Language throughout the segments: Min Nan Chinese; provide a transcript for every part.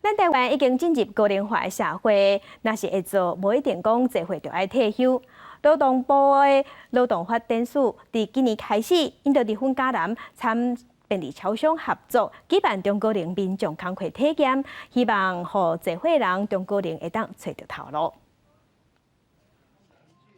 咱台灣已經進入高齡化的社會，若是會做，無一定講濟歲就愛退休。勞動部的勞動發展署佇今年開始，𪜶就佇分嘉南參便利超商合作，舉辦中高齡民眾工課體驗，希望予濟歲人中高齡會當揣著頭路。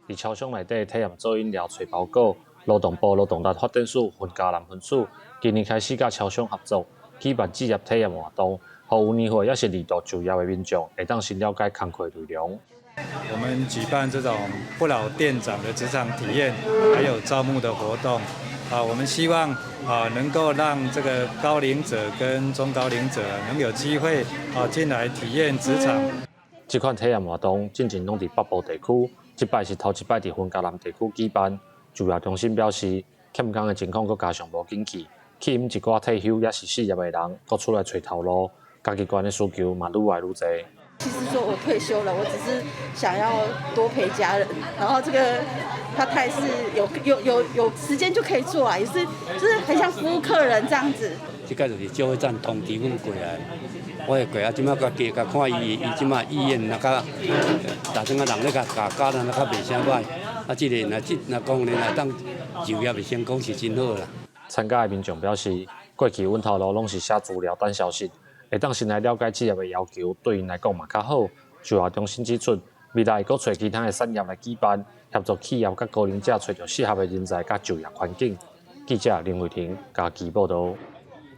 佇超商內底體驗做飲料、揣包裹。勞動部勞動力發展署雲嘉南分署今年開始佮超商合作，舉辦職業體驗活動，予有年歲抑是二度就業的民眾會當先了解工課內容。我們舉辦這種不老店長的職場體驗，還有招募的活動。啊，我們希望啊能夠讓這個高齡者跟中高齡者能有機會啊進來體驗職場。這款體驗活動進前攏佇北部地區，這擺是頭一擺佇雲嘉南地區舉辦。就業中心表示，欠工的情況閣加上無景氣，吸引一寡退休抑是失業的人，閣出來揣頭路，家己關的需求嘛愈來愈濟。其實說我退休了，我只是想要多陪家人，然後這個他太是有時間就可以做啊，也是就是很像服務客人這樣子。這個就是招會站通知阮過來，我會過啊，這馬閣加共看伊，伊這馬意願若較，打算啊人咧共教教咱較袂啥歹，啊，這個若這若講咧若當就業會成功是真好啦。參加的民眾表示，過去阮頭路攏是寫資料等消息，會當先來了解職業的要求，對𪜶來講嘛較好。就業中心指出，未來會閣揣其他的產業來舉辦，協助企業佮高齡者揣著適合的人才佮就業環境。記者林慧婷嘉義報導。